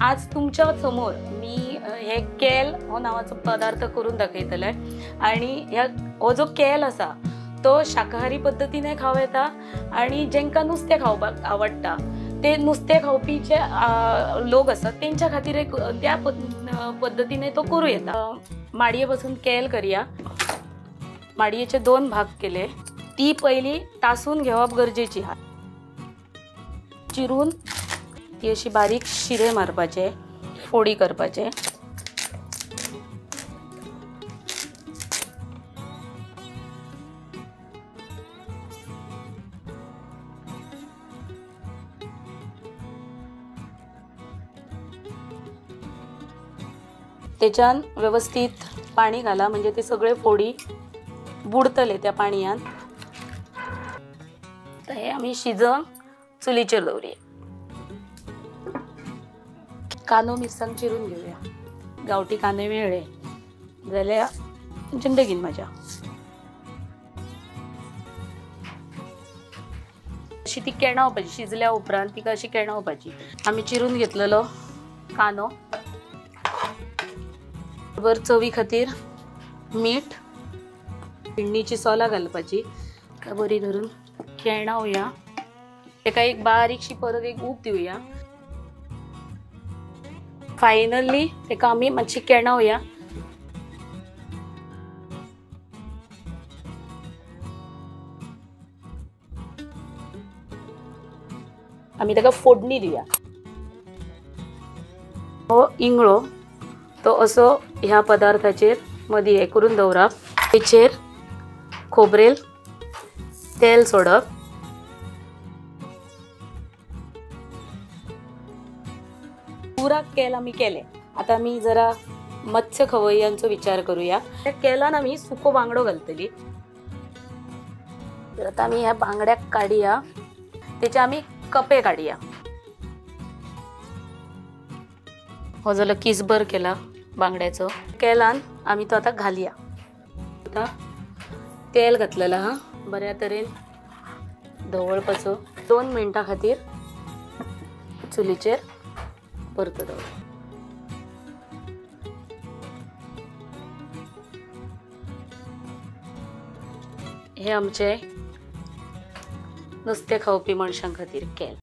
आज तुमच्या समोर मी हे केल हो नावाचो पदार्थ करून दाखयतले आनी ह्या हो जो केल आसा तो शाकाहारी पद्दतीने खावं येता आनी जेंकां नुस्तें खावपाक आवडटा ते नुस्तें खावपी जे लोक आसात तेंच्या खातीर एक त्या पद्दतीने तो करूं येता। माडये पासून केल करया। माडयेचे दोन भाग केले। ती पयली तासून घेवप गरजेची आहा। चिरून ती अशी बारीक शिरे मारपाचे, फोडी करपाचे। तेच्यान व्यवस्थित पाणी घाला म्हणजे ते सगळे फोडी बुडतले त्या पाणयान। तर हे आमी शिजोवंक चुलीचेर दवरुया। कांदो मिरसांग चिरून घेवया। गांवठी कांदे मेळ्ळे जाल्यार जिंदगीन मजा। अशी ती केणावपाची, शिजल्या उपरांत तिका अशी केणावपाची। आमी चिरून घेतलेलो कांदो, बरोबर चवी खातीर मीठ, पिंडीची सोलां घालपाची, बरी धरून केणावया। तेका एक बारीकशी परत एक ऊब दिवया। फायनली तेका आमी मातशी केणावया। आमी तेका फोडणी दिवया। हो इंगळो तो असो ह्या पदार्थाचेर मदीं हें करून दवरप। तेचेर खोबरेल तेल सोडप। पुरा केल आमी केले। आता आमी जरा मत्स्य खवय्यांचो विचार करूया। त्या केलान आमी सुको बांगडो घालतली। तर आता आमी ह्या बांगड्याक काडया, तेचे आमी कपे काडया। हो जालो किसभर केला बांगड्याचो। केलान आमी तो आतां घालया। आतां तेल घातलेलें आहा बऱ्या तरेन धवळपाचो। 2 मिनटां खातीर चुलीचेर परतो दवर। हे आमचे नुस्तें खावपी मनशां खातीर केल।